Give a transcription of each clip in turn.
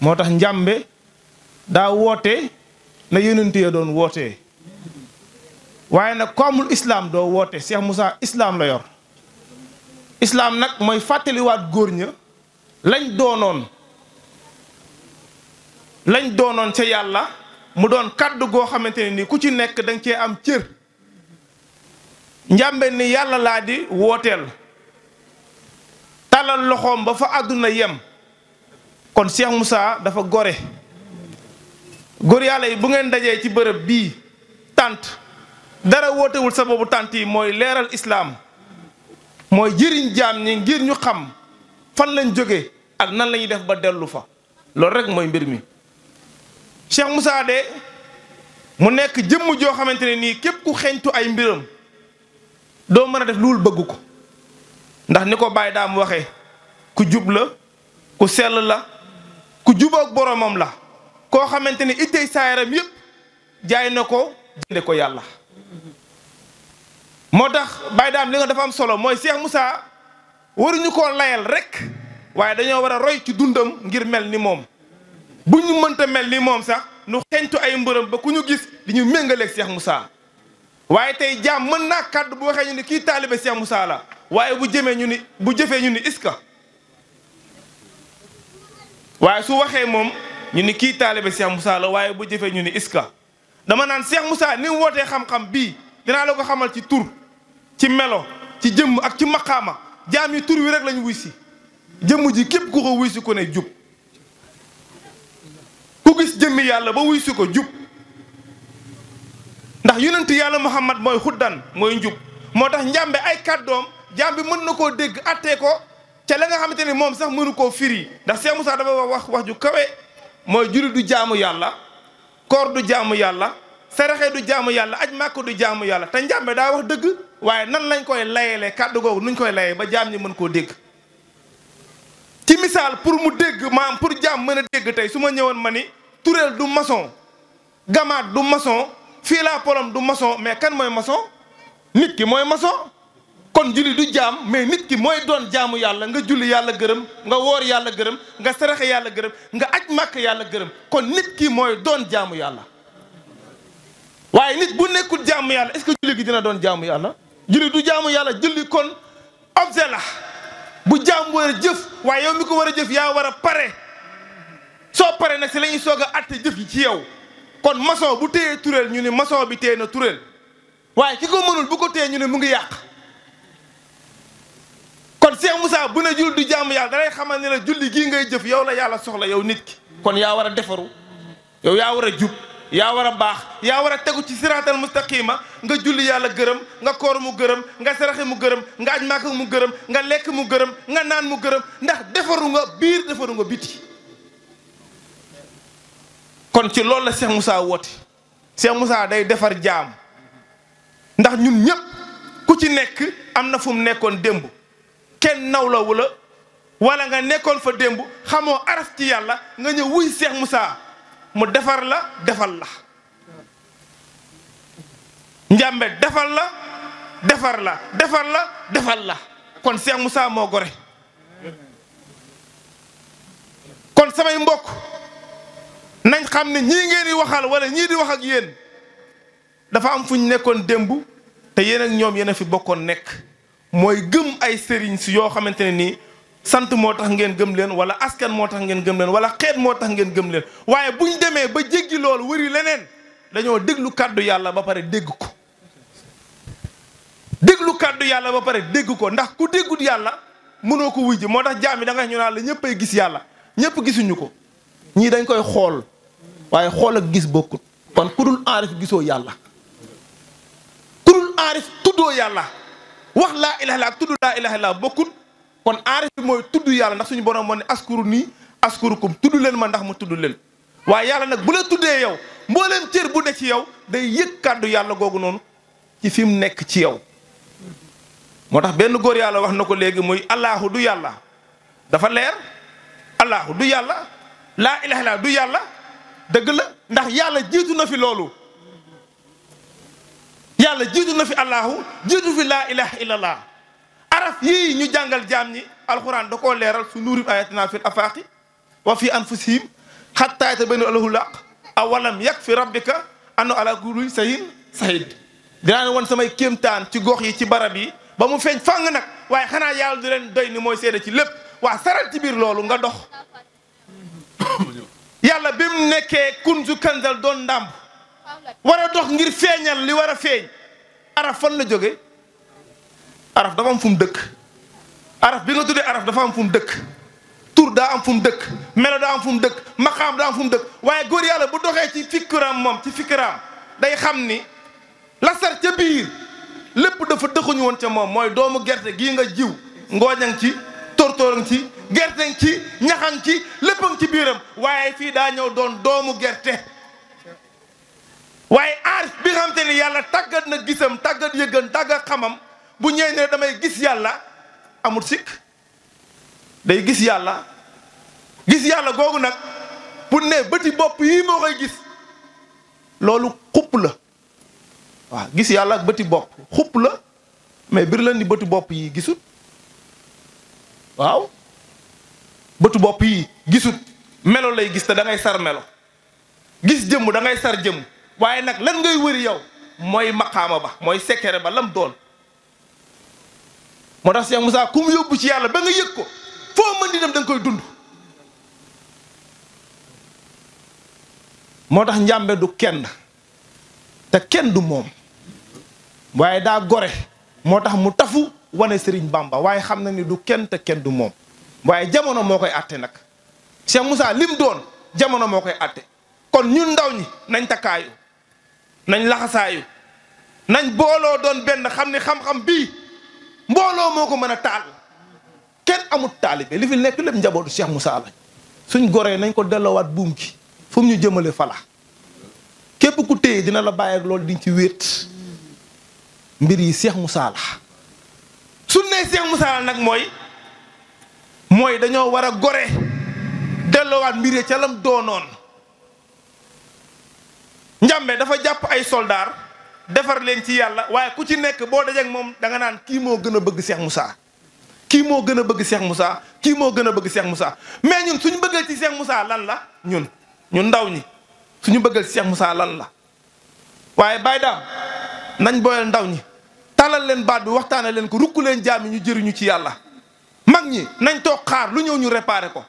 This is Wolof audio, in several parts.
moo tax njàmbe daa woote na yonent ya doon wootee waaye nag ko amul islam doo woote. Cheikh Moussa islam la yor. islam nag mooy fàttaliwaat góor ña lañ doonoon ca yàlla mu doon kàddu goo xamante ne ni ku ci nekk danga cee am cër. njàmbe ni yàlla laa di wooteel tàllal loxoom ba fa àdduna yem kon Cheikh Moussa dafa gore góor yàlla yi bu ngeen dajee ci bërëb bii tànt dara wootewul sababu tànt yi mooy leeral islaam mooy jëriñ jaam ñi ngir ñu xam fan lañ jóge ak nan la ñuy def ba dellu fa loolu rek mooy mbir mi Cheikh Moussa de mu nekk jëmm joo xamante ne nii képp ku xeeñtu ay mbiram doo mën a def luul bëgg ko ndax ni ko Baye Daam waxee ku jub la ku sell la ku jubóog boromam la koo xamante ni ittey saayaram yépp jaay na ko jënde ko yàlla moo tax Baye Daam li nga dafa am solo mooy Cheikh Moussa waruñu koo layal rek waaye dañoo war a roy ci dundam ngir mel ni moom bu ñu mënta mel ni moom sax nu xeñtu ay mbërëm ba ku ñu gis di ñu méngaleeg Cheikh Moussa waaye tey jaam mën naa kàddu bu waxee ñu ni kii taalibe Cheikh Moussa la waaye bu jëfee ñu ni iska waaye su waxee moom ñu ni kii taalibe Cheikh Moussa la waaye bu jëfee ñu ni iska dama naan Cheikh Moussa ni mu wootee xam-xam bii dinaa la ko xamal ci tur ci melo ci jëmm ak ci maqaama jaam yi tur wi rek lañu wuy si jëmm ji képp ku ko wuy si ko ne jub ku gis jëmmi yàlla ba wuy si ko jub ndax yonent yàlla Muhammad mooy xuddan mooy njub moo tax njàmbe ay kàddoom jaam bi mën na koo dégg attee ko ca la nga xamante ni moom sax mënu koo firi ndax Cheikh Moussa dafa wax ju kawe mooy julli du jaamu yàlla koor du jaamu yàlla saraxe du jaamu yàlla aj màkk du jaamu yàlla te njàmbe daa wax dëgg waaye nan lañ koy layelee kàddu googu nuñ koy layee ba jaam ñi mën koo dégg ci misaal pour mu dégg maam pour jaam mën a dégg tey su ma ñëwoon ma ni tureel du maçon gamaat du maçon fii laa polom du maçon mais kan mooy maçon nit ki mooy maçon kon julli du jaam mais nit ki mooy doon jaamu yàlla nga julli yàlla gërëm nga woor yàlla gërëm nga saraxe yàlla gërëm nga aj màkk yàlla gërëm kon nit ki mooy doon jaamu yàlla waaye nit bu nekkul jaamu yàlla est-ce que julli gi dina doon jaamu yàlla julli du jaamu yàlla julli kon objet la bu jaam war a jëf waaye yow mi ko war a jëf yaa war a pare soo pare nag si la ñuy soog a atte jëf yi ci yow kon maçon bu téyee tureel ñu ne maçon bi téye na tureel waaye ki ko mënul bu ko téye ñu ne mu ngi yàq kon Cheikh Moussa bu ne julli du jaamu yàlla dalay xamal ne la julli gii ngay jëf yow la yàlla soxla yow nit ki kon yaa war a defaru yow yaa war a jub yaa war a baax yaa war a tegu ci siraatal mustaqima nga julli yàlla gërëm nga koor mu gërëm nga saraxe mu gërëm nga aj màkk mu gërëm nga lekk mu gërëm nga naan mu gërëm ndax defaru nga biir defaru nga biti kon ci loolu la Cheikh Moussa woote Cheikh Moussa day defar jaam ndax ñun ñëpp ku ci nekk am na fu mu nekkoon démb kenn nawlawu la wala nga nekkoon fa démb xamoo araf ci yàlla nga ñëw wuy Cheikh Moussa mu defar la defal la njàmbe defal la defar la defar la defal la kon Cheikh Moussa moo gore kon samay mbokk nañ xam ne ñii ngeen di waxal wala ñii di wax ak yéen dafa am fu ñu nekkoon démb te yéen ak ñoom yéen a fi bokkoon nekk mooy gëm ay sëriñ si yoo xamante ne nii sant moo tax ngeen gëm leen wala askan moo tax ngeen gëm leen wala xeet moo tax ngeen gëm leen waaye buñ demee ba jéggi loolu wëri leneen dañoo déglu kàddu yàlla ba pare dégg ko déglu kàddu yàlla ba pare dégg ko ndax ku déggut yàlla mënoo ko wuy ji moo tax jaam yi da nga ñu naan la ñëpp ay gis yàlla ñëpp gisuñu ko ñii dañ koy xool waaye xool ak gis bokkut kon ku dul aarif gisoo yàlla ku dul aarif tuddoo yàlla wax laa ilaha illa ak tudd laa ilaha illa bokkut kon aarif bi mooy tudd yàlla ndax suñu borom moo ne askuru nii askurukum tudd leen ma ndax mu tudd leen waaye yàlla nag bu la tuddee yow mbooleem cër bu ne ci yow day yëg kàddu yàlla googu noonu ci fi mu nekk ci yow moo tax benn góor yàlla wax na ko léegi muy allahu du yàlla dafa leer allahu du yàlla laa ilaha illa du yàlla dëgg la ndax yàlla jiitu na fi loolu yàlla jiitu na fi allahu jiitu fi laa ilaha illallah araf yii ñu jàngal jaam ñi alxuraan da koo leeral su nuurib ayatina fil afaaqi wa fi anfusihim xattaa yatabayyana lahul haqq awalam yakfi rabbika annahu ala kulli shay'in shahid dinaa ne woon samay kéemtaan ci gox yi ci barab yi ba mu feeñ fàng nag waaye xanaa yàlla du leen doy ni mooy seede ci lépp waa saral ci biir loolu nga dox yàlla bi mu nekkee kunzu kanzal doon ndàmb war a dox ngir feeñal li war a feeñ araf fan la jóge araf dafa am fu mu dëkk araf bi nga tuddee araf dafa am fu mu dëkk tur daa am fu mu dëkk melo daa am fu mu dëkk maqaam daa am fu mu dëkk waaye góor yàlla bu doxee ci fikkiraam moom ci fikkiraam day xam ni lasar ca biir lépp dafa dëxuñu woon ca moom mooy doomu gerte gii nga jiw ngooñang ci tortoorang ci gerteng ci ñaxang ci léppang ci biiram waaye fii daa ñëw doon doomu gerte waaye aarif bi nga xam te ni yàlla tàggat na gisam tàggat yëggan tàggat xamam bu ñëwee ne damay gis yàlla amul sikk day gis yàlla googu nag bu ne bëti bopp yii moo koy gis loolu xupp la waaw gis yàlla ak bëti bopp xupp la mais bir leen di bëti bopp yi gisut waaw bëtu bopp yi gisut melo lay gis te da ngay sar melo gis jëmm da ngay sar jëmm waaye nag lan ngay wëri yow mooy maqaama ba mooy sekere ba lam doon moo tax Cheikh Moussa ku mu yóbbu ci yàlla ba nga yëg ko foo mën di dem da nga koy dund moo tax njàmbe du kenn te kenn du moom waaye daa gore moo tax mu tafu wane Serigne Bamba waaye xam na ni du kenn te kenn du moom waaye jamono moo koy àtte nag Cheikh Moussa lim doon jamono moo koy àtte kon ñun ndaw ñi nañ takkaayu nañ laxasaayu nañ booloo doon benn xam ni xam-xam bii mbooloo moo ko mën a taal kenn amut taalibe li fi nekk lépp njabootu Cheikh Moussa lañ suñ goree nañ ko delloowaat buum gi fu mu ñu jëmale fala képp ku téye dina la bàyyi ak loolu diñ ci wéet mbir yi Cheikh Moussa la su nee Cheikh Moussa la nag mooy dañoo war a gore delloowaat mbir yi ca lam doonoon njàmbe dafa jàpp ay soldaar defar leen ci yàlla waaye ku ci nekk boo dajeek moom da nga naan kii moo gën a bëgg Cheikh Moussa kii moo gën a bëgg Cheikh Moussa kii moo gën a bëgg Cheikh Moussa mais ñun suñu bëggal ci Cheikh Moussa lan la ñun ndaw ñi suñu bëggal ci Cheikh Moussa lan la waaye bàyyi daam nañ boyal ndaw ñi tàllal leen baat bi waxtaane leen ko rukk leen jaam yi ñu jëriñu ci yàlla mag ñi nañ toog xaar lu ñëw ñu réparé ko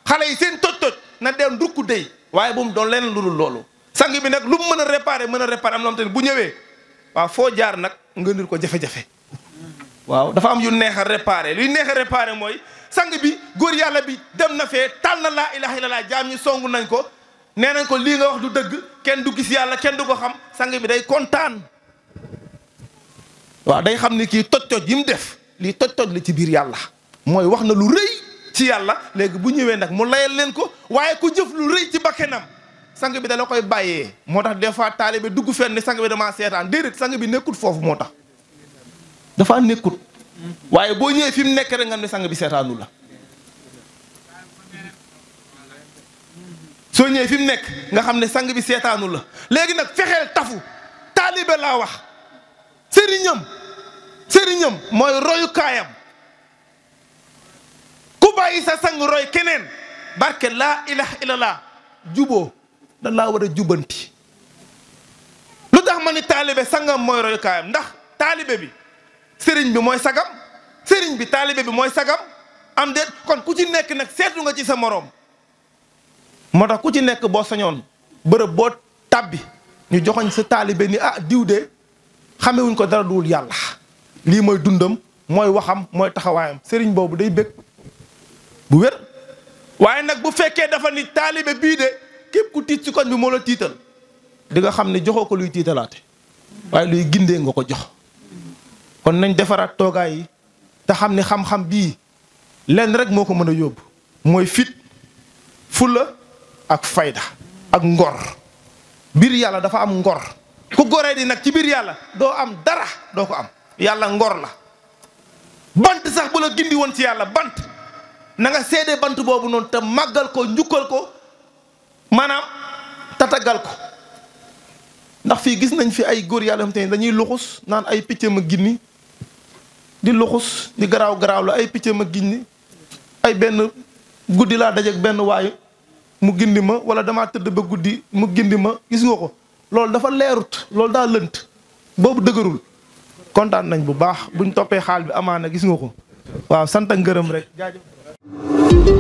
xale yi seen toj-toj na dem rukk dey waaye bu mu doon leneen lu dul loolu sang bi nag lu mu mën a réparé am na am te bu ñëwee waaw foo jaar nag nga ndir ko jafe-jafe waaw dafa am yu neex a réparé luy neex a réparé mooy sang bi góor yàlla bi dem na fee tal na laa ilaha illallah jaam ñi songu nañ ko nee nañ ko lii nga wax du dëgg kenn du gis yàlla kenn du ko xam sang bi day kontaan waaw day xam ni kii toj-toj yi mu def lii toj-toj la ci biir yàlla mooy wax na lu rëy ci yàlla léegi bu ñëwee nag mu layal leen ko waaye ku jëf lu rëy ci bakkenam sang bi da la koy bàyyee moo tax des fois taalibe dugg fenn ni sang bi damaa seetaan déedéet sang bi nekkut foofu moo tax dafa nekkut waaye boo ñëwee fi mu nekk rek nga ne sang bi seetaanu la soo ñëwee fi mu nekk nga xam ne sang bi seetaanu la léegi nag fexeel tafu taalibe laa wax sëriñam mooy royukaayam ku bàyyi sa sang roy keneen barke laa ilaha illallah juboo da laa war a jubanti lu tax ma ni taalibe sangam mooy royukaayam ndax taalibe bi sëriñ bi mooy sagam sëriñ bi taalibe bi mooy sagam am déet kon ku ci nekk nag seetu nga ci sa moroom moo tax ku ci nekk boo sañoon bërëb boo tàbbi ñu joxoñ sa taalibe ni diw de xamewuñ ko dara duwul yàlla lii mooy dundam mooy waxam mooy taxawaayam sëriñ boobu day bëgg bu wér waaye nag bu fekkee dafa ni taalibe bii de képp ku tiit ci koñ bi moo la tiital di nga xam ne joxoo ko luy tiitalaate waaye luy gindee nga ko jox kon nañ defaraat toogaay yi te xam ne xam-xam bii lenn rek moo ko mën a yóbbu mooy fit fulla ak fayda ak ngor biir yàlla dafa am ngor ku goree di nag ci biir yàlla doo am dara doo ko am yàlla ngor la bant sax bu la gindi woon ci yàlla bant na nga seede bant boobu noonu te màggal ko njukkal ko maanaam tatagal ko ndax fii gis nañ fi ay góor yàlla xam te ne dañuy luxus naan ay picc ma ginni di luxus di garaaw la ay picc ma ginni ay benn guddi laa dajeek benn waayu mu gindi ma wala damaa tëdd ba guddi mu gindi ma gis nga ko loolu dafa leerut loolu daa lënt boobu dëgërul kontaan nañ bu baax buñ toppee xaal bi amaana gis nga ko waaw sant ak ngërëm rek jaajëf